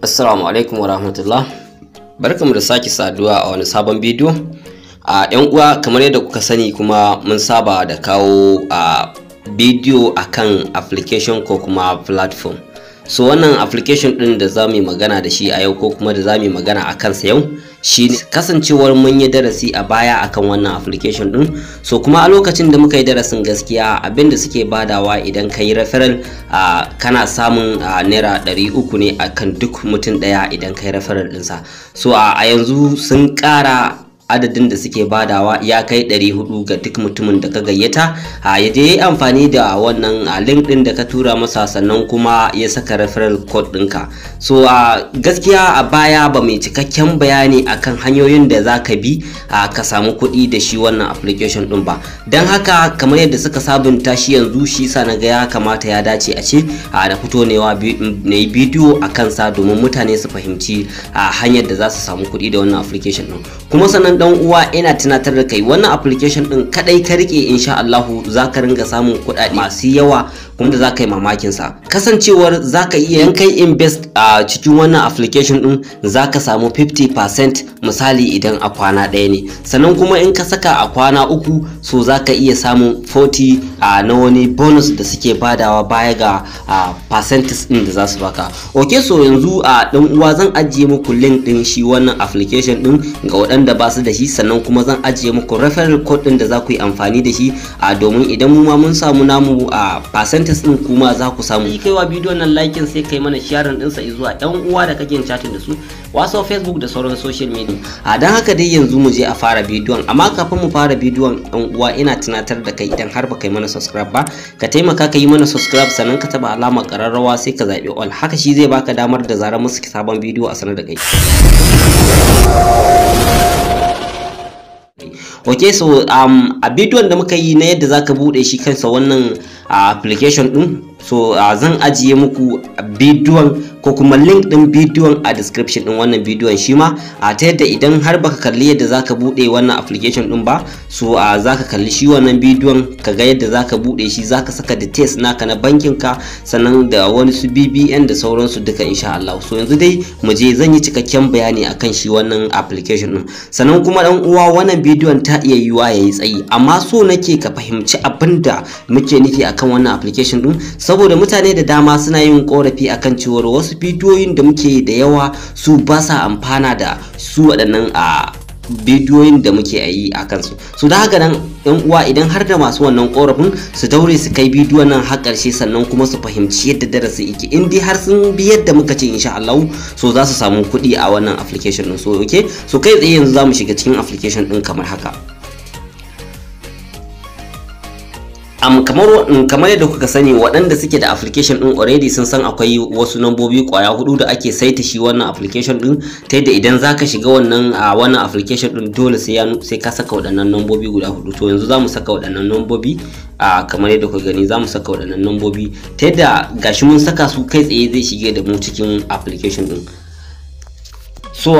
Assalamu alaikum warahmatullah. Barkamu da sake saduwa a wani sabon bidiyo. A yan uwa, kamar yadda kuka sani kuma mun saba da kawo a bidiyo akan application ko kuma platform. So wannan application din da za mu yi magana da shi a yau, ko kuma da za mu yi magana a kansa yau, shi kasancewar mun yi darasi a baya akan wannan application din. So kuma a lokacin da muka yi darasin, gaskiya abinda suke badawa idan ka yi referral, kana samun ₦300 ne akan duk mutum ɗaya idan ka yi referral ɗinsa. So a yanzu sun ƙara adadin da suke badawa, ya kai 400 ga duk mutumin da ka gayyata a ya je yi amfani da wannan link din da ka tura masa, sannan kuma ya saka referral code ɗinka. So a gaskiya a baya ba mai cikakken bayani akan hanyoyin da za ka bi ka samu kuɗi da shi wannan application ɗin ba. Don haka kamar yadda suka sabunta shi yanzu, shi sa na ga ya kamata, ya dace a ce da fito ne yi bidiyo a kansa domin mutane su fahimci hanyar da za su samu kuɗi da wannan application ɗin. Kuma sannan, dan uwa, ina tunatar da kai, wannan application din kadai ka rike, insha Allahu zaka ringa samun kuɗaɗe masu yawa kuma da zaka yi mamakin sa. Kasancewar zaka iya kai invest a cikin wannan application din, zaka samu 50% misali idan a kwana ɗaya ne. Sannan kuma in ka saka a kwana 3, so zaka iya samun 40 na wani bonus da suke badawa baya ga percentage din da za su baka. Okay, so yanzu a dan uwa, zan ajiye muku link din shi wannan application din ga waɗanda ba su da shi, sannan kuma zan ajiye muku referral code din da za ku yi amfani da shi a domin idan mu ma mun samu namu a percentage din, kuma za ku samu. Kaiwa bidiyon nan like, sai kai mana sharing ɗinsa zuwa ɗan uwa da kake chatting da su, WhatsApp, Facebook da sauran social media. A dan haka dai yanzu mu je a fara bidiyon. Amma kafin mu fara bidiyon, ɗan uwa, ina tunatar da kai, idan har baka yi mana subscribe ba, ka taimaka ka yi mana subscribe, sannan ka taba alamar ƙararrawa, sai ka zaɓi all. Haka shi zai baka damar da zarar musu sabon bidiyo a sanar da kai. Ok, so a bidiyon da muka yi na yadda zaka bude shi kansa wannan application din, so zan ajiye muku bidiyon ko kuma link din bidiyon a description din wannan bidiyon shi ma, a ta yadda idan har baka kalli yadda zaka bude wannan application din ba, so zaka kalli shi wannan bidiyon ka ga yadda zaka bude shi, zaka saka details naka na bankin ka, sannan da wani su BVN da sauransu duka, insha Allah. So yanzu dai mu je, zan yi cikakken bayani akan shi wannan application din. Sannan kuma, dan uwa, wannan bidiyon ta iya yiwuwa yayi tsayi, amma so nake ka fahimci abin da muke nufi akan wannan application din, saboda mutane da dama suna yin korafi akan cewar wasu bidiyoyin da muke da yawa su ba sa amfana da su waɗannan a bidiyoyin da muke yi a kansu. Su da haka nan, yan uwa, idan har da masu wannan korafin, su daure su kai bidiyon nan har ƙarshe, sannan kuma su fahimci yadda darasi yake. In dai har sun bi yadda muka ce, insha Allah so za su samu kuɗi a wannan application din. So okay, so kai tsaye yanzu za mu shiga cikin application din kamar haka. Kamar yadda kuka sani, waɗanda suke da application ɗin already sun san akwai wasu nambobi kwaya hudu da ake saita shi wannan application ɗin, ta yadda idan zaka shiga wannan application ɗin dole sai ka saka waɗannan nambobi guda hudu. To yanzu za mu saka waɗannan nambobi. A kamar yadda kuka gani, za mu saka waɗannan nambobi, ta yadda gashi mun saka su, kai tsaye zai shige da mu cikin application ɗin. So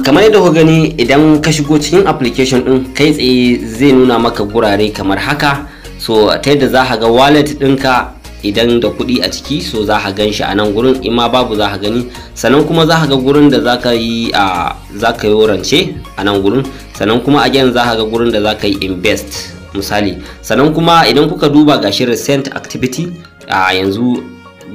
kamar yadda kuka gani, idan ka shigo cikin application ɗin, kai tsaye zai nuna maka gurare kamar haka. So ta yadda za ka ga wallet ɗinka, idan da kuɗi a ciki, so za ka gan shi a nan gurin, in ma babu za ka gani. Sannan kuma za ka ga gurin da za ka yi rance a nan gurin. Sannan kuma again za ka ga gurin da za ka yi invest misali. Sannan kuma idan kuka duba, gashi recent activity. A yanzu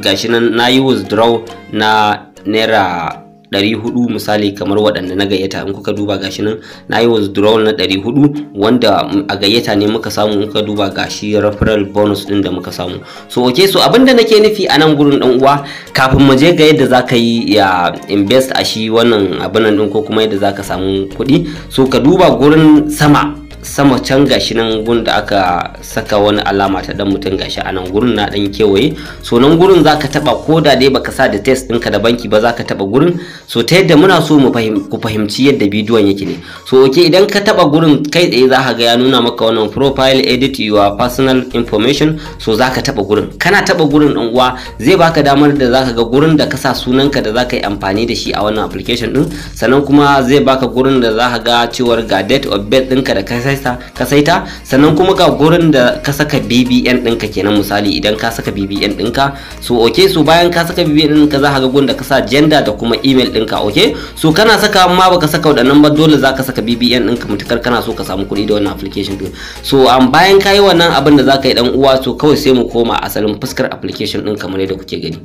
gashi nan na yi withdraw na ₦400, misali kamar waɗanda na gayyata. In kuka duba, gashi nan na yi withdrawal na 400, wanda a gayyata ne muka samu. In kuka duba, gashi referral bonus ɗin da muka samu. So okay, so abinda nake nufi a nan gurin, ɗan uwa, kafin mu je ga yadda zaka yi ya invest a shi wannan abin nan ɗin ko kuma yadda zaka samu kuɗi, so ka duba gurin sama sama can, gashi nan gun da aka saka wani alama ta dan mutum, gashi a nan gurin na dan kewaye. So nan gurin zaka taba, ko da dai baka sa details ɗinka da banki ba, zaka taba gurin. So ta yadda muna so mu ku fahimci yadda bidiyon yake ne. So okay, idan ka taba gurin, kai tsaye zaka ga ya nuna maka wannan profile, edit your personal information. So zaka taba gurin. Kana taba gurin, dan uwa, zai baka damar da zaka ga gurin da ka sa sunanka da zaka yi amfani da shi a wannan application din. Sannan kuma zai baka gurin da zaka ga cewar ga date of birth ɗinka da ka ka saita. Sannan kuma ga gurin da ka saka BVN ɗinka kenan, misali idan ka saka BVN ɗinka. So okay, so bayan ka saka BVN ɗinka, za ka ga gurin da ka sa gender da kuma email ɗinka. Okay, so kana saka amma baka saka waɗannan ba, dole za ka saka BVN ɗinka mutukar kana so ka samu kuɗi da wannan application ɗin. So bayan ka yi wannan abin da za ka yi, dan uwa, so kawai sai mu koma asalin fuskar application ɗin kamar yadda kuke gani.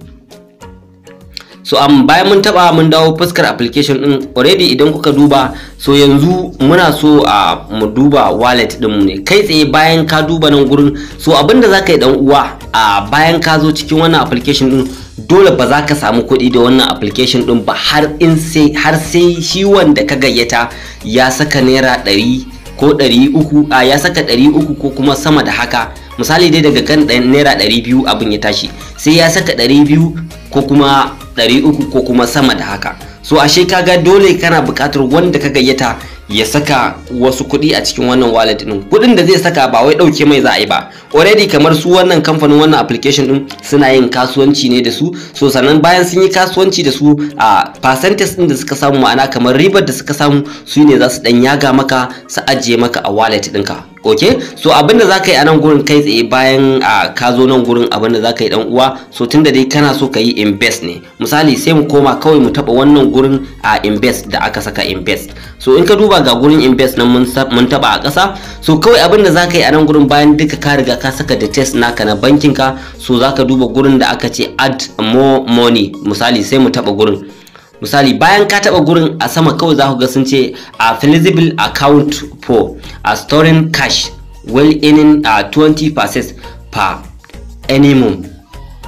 So bayan mun taba, mun dawo fuskar application din already. Idan kuka duba, so yanzu muna so a mu duba wallet din mu ne kai tsaye. Bayan ka duba nan gurin, so abinda zaka yi, dan uwa, a bayan ka zo cikin wannan application din, dole ba za ka samu kuɗi da wannan application din ba har sai shi wanda ka gayyata ya saka ₦100 ko 300, a ya saka 300 ko kuma sama da haka. Misali dai, daga kan ₦200 abin ya tashi, sai ya saka 200 ko kuma 300 ko kuma sama da haka. So ashe kaga dole kana buƙatar wanda ka gayyata ya saka wasu kuɗi a cikin wannan wallet ɗin. Kuɗin da zai saka ba wai ɗauke mai za a yi ba. Already kamar su wannan kamfanin wannan application ɗin suna yin kasuwanci ne da su. So sannan bayan sun yi kasuwanci da su, a percentage ɗin da suka samu, ma'ana kamar ribar da suka samu, su ne za su ɗan yaga maka su ajiye maka a wallet ɗinka. Ok, so abinda za ka yi a nan gurin kai tsaye, bayan a ka zo nan gurin, abinda za ka yi, dan uwa, so tunda dai kana so ka yi invest ne, misali sai mu koma kawai mu taba wannan gurin a invest da aka saka invest. So in ka duba, ga gurin invest nan mun taba a ƙasa. So kawai abinda za ka yi a nan gurin, bayan duka ka riga ka saka details naka na bankin ka, so za ka duba gurin da aka ce "add more money". Misali sai mu taba gurin. Misali bayan ka taba gurin, a sama kawai za ku ga sun ce a "flexible account for a storing cash while earning a 20% per annum".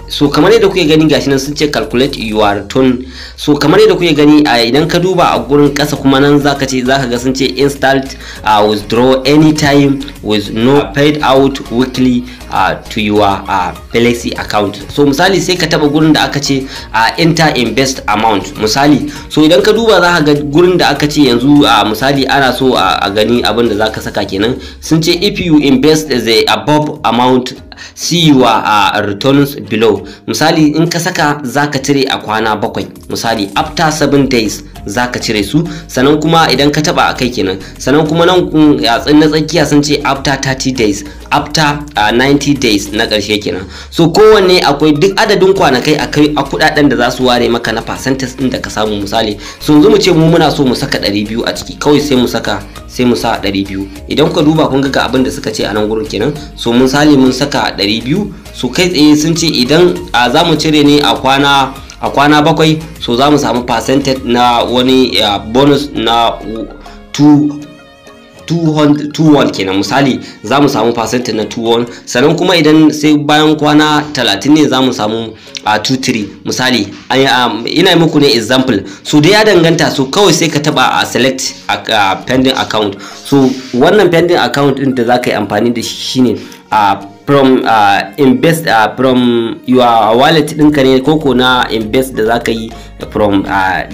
So kamar yadda kuke gani, gashi nan sun ce "calculate your return". So kamar yadda kuke gani, a idan ka duba a gurin kasa kuma nan, zaka ce zaka ga sun ce "instant withdraw anytime with no paid out weekly to your Flexi account". So misali sai ka taba gurin da aka ce "enter invest amount". Misali, so idan ka duba, za ka ga gurin da aka ce yanzu misali ana so a gani abin da zaka saka kenan. Sun ce "if you invest the above amount, see your returns below". Misali in ka saka, zaka cire a kwana 7. Misali after 7 days zaka cire su. Sannan kuma idan ka taba a kai kenan. Sannan kuma nan yatsun na tsakiya sun ce after 30 days, after 90 days na ƙarshe kenan. So kowanne akwai duk adadin kwanakai akai a kudaden da za su ware maka na percentage din da ka samu. Misali, so yanzu mu ce mu muna so mu saka 200 a ciki, kawai sai mu saka, sai mu sa 200. Idan kuka duba, kun ga abin da suka ce a nan gurin kenan. So misali mun saka 200. So kai tsaye sun ce idan a za mu cire ne a kwana 7, so za mu samu percentage na wani bonus na 2 2.1 kenan. Misali za mu samu percentage na 2.1. Sannan kuma idan sai bayan kwana 30 ne, za mu samu a 2.3. Misali ina muku ne example. So dai ya danganta. So kawai sai ka taba a select a pending account. So wannan pending account din da za ka yi amfani da shi shine a from invest from your wallet ɗinka ne koko na invest da zaka yi from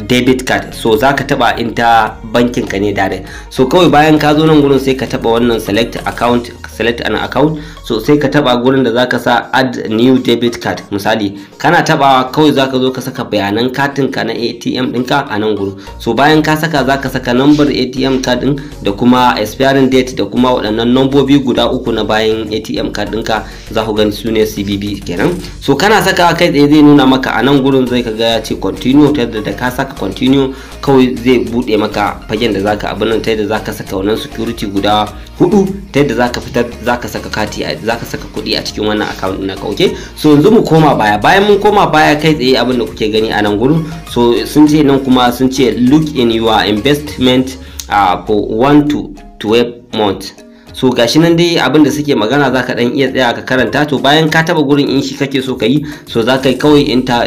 debit card. So zaka taba inta bankin ka ne direct. So kawai bayan ka zo nan gurin, sai ka taba wannan select account, select an account. So sai ka taba gurin da zaka sa "add new debit card". Misali kana tabawa, kawai zaka zo ka saka bayanan katin ka na ATM ɗinka a nan gurin. So bayan ka saka, zaka saka number ATM card ɗin da kuma expiring date da kuma waɗannan nambobi guda uku na bayan ATM card ɗinka, za ku gani su ne CVV kenan. So kana saka, kai tsaye zai nuna maka a nan gurin, zai kaga ya ce "continue". Ta yadda da ka saka "continue", kawai zai bude maka fagen da zaka abin nan, ta yadda zaka saka wannan security guda hudu, ta yadda zaka fitar, zaka saka kati, zaka saka kuɗi a cikin wannan account ɗin naka. Okay, so yanzu mu koma baya. Bayan mun koma baya, kai tsaye abin da kuke gani a nan gurin, so sun ce nan kuma sun ce "look in your investment for 1 to 12 months". So gashi nan dai abin da suke magana, zaka dan iya tsaya ka karanta. To bayan ka taba gurin, in shi kake so ka yi, so zaka yi kawai enter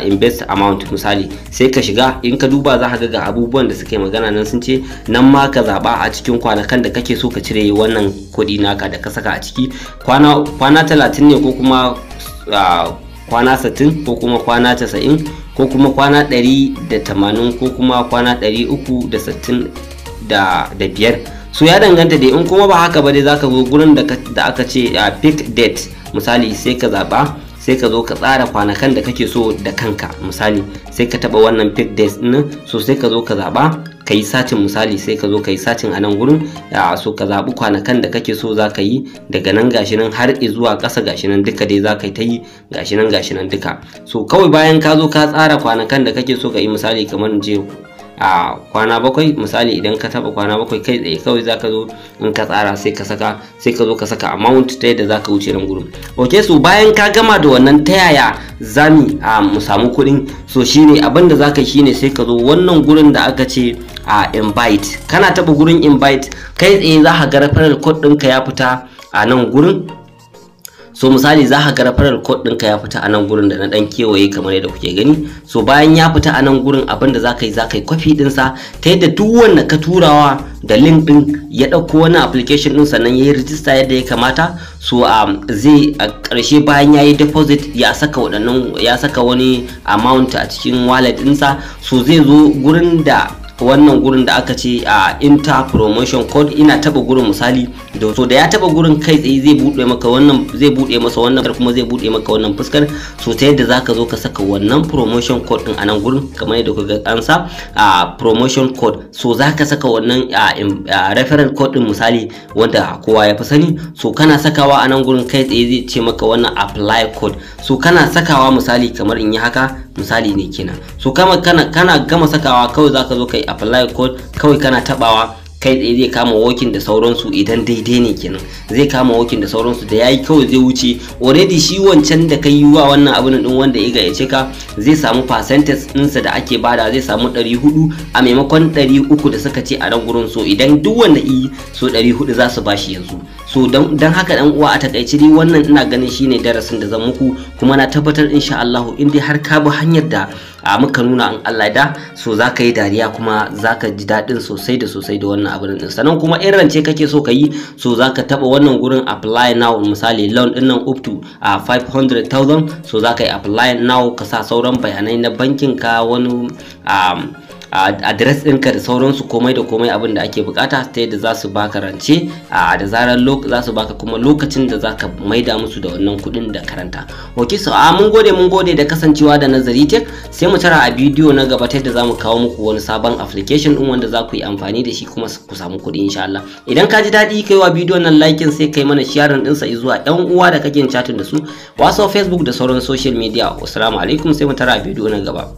invest amount. Misali sai ka shiga. In ka duba, za ka ga abubuwan da suke magana nan. Sun ce nan ma ka zaba a cikin kwanakan da kake so ka cire wannan kuɗi naka da ka saka a ciki, kwana 30 ne ko kuma kwana 60 ko kuma kwana 90 ko kuma kwana 180 ko kuma kwana 365. So ya danganta dai. In kuma ba haka ba dai, zaka zo gurin da aka ce a "pick date". Misali sai ka zaba, sai ka zo ka tsara kwanakan da kake so da kanka. Misali sai ka taba wannan "pick date" din. So sai ka zo ka zaba. ka yi searching. Misali sai ka zo ka yi searching a nan gurin. So ka zaɓi kwanakan da kake so za ka yi daga nan, gashi nan har zuwa ƙasa, gashi nan duka dai za ka yi ta yi, gashi nan, gashi nan duka. So kawai bayan ka zo ka tsara kwanakan da kake so ka yi, misali kamar in ce a kwana 7, misali idan ka taba kwana 7, kai tsaye kawai zaka zo in ka tsara sai ka saka, sai ka zo ka saka amount ta yadda zaka wuce nan gurin. Okay, so bayan ka gama da wannan, ta yaya zami a mu samu kuɗin? So shine abin da zaka shine sai ka zo wannan gurin da aka ce a invite. Kana taba gurin invite, kai tsaye za ka ga referral code ɗinka ya fita a nan gurin. So misali za ka ga referral code ɗinka ya fita a nan gurin da na ɗan kewaye kamar yadda kuke gani. So bayan ya fita a nan gurin, abin da za ka yi, za ka yi kwafi ɗinsa ta yadda duk wanda ka turawa da link ɗin ya ɗauko wani application ɗin, sannan ya yi rijista yadda ya kamata, so zai a ƙarshe bayan ya yi deposit, ya saka waɗannan, ya saka wani amount a cikin wallet ɗinsa, so zai zo gurin da wannan gurin da aka ce a enter promotion code. Ina taba gurin, misali da so da ya taba gurin, kai tsaye zai bude maka wannan, zai bude masa wannan, kuma zai bude maka wannan fuskar. So ta yadda zaka zo ka saka wannan promotion code din a nan gurin kamar yadda kuka ga an sa a promotion code. So zaka saka wannan referral code din, misali wanda kowa ya fi sani. So kana sakawa a nan gurin, kai tsaye zai ce maka wannan apply code. So kana sakawa, misali kamar in yi haka, misali ne kenan. So kama kana gama sakawa, kawai zaka zo kai apply code. Kawai kana tabawa, kai tsaye zai kama working da sauransu. Idan daidai ne kenan, zai kama working da sauransu. Da yayi kawai zai wuce. Already shi wancan da kai yi wa wannan abin din, wanda ya gayyace ka, zai samu percentage ɗinsa da ake bada, zai samu 400 a maimakon 300 da suka ce a nan gurin. So idan duk wanda yi, so 400 za su bashi yanzu. So don haka dan uwa, a takaice dai wannan ina ganin shine darasin da zan muku, kuma na tabbatar insha Allah in dai har ka bi hanyar da a muka nuna, in Allah da so za ka yi dariya kuma za ka ji daɗin sosai da sosai da wannan abin din. Sannan kuma in rance kake so ka yi, so za ka taɓa wannan gurin apply now, misali loan din nan up to 500,000. So za ka yi apply now, ka sa sauran bayanai na bankin ka, wani address ɗinka da sauransu, komai da komai abin da ake bukata, ta yadda za su baka rance a da zarar za su baka, kuma lokacin da za ka maida musu da wannan kuɗin da karanta. Ok, so a mun gode, mun gode da kasancewa da Nazari Tech. Sai mu tara a bidiyo na gaba ta yadda za mu kawo muku wani sabon application ɗin wanda za ku yi amfani da shi kuma ku samu kuɗi insha Allah. Idan ka ji daɗi, kai wa bidiyon nan liking, sai kai mana sharing ɗinsa zuwa ƴan uwa da kake chatting da su, WhatsApp, Facebook da sauran social media. Assalamu alaikum, sai mu tara a bidiyo na gaba.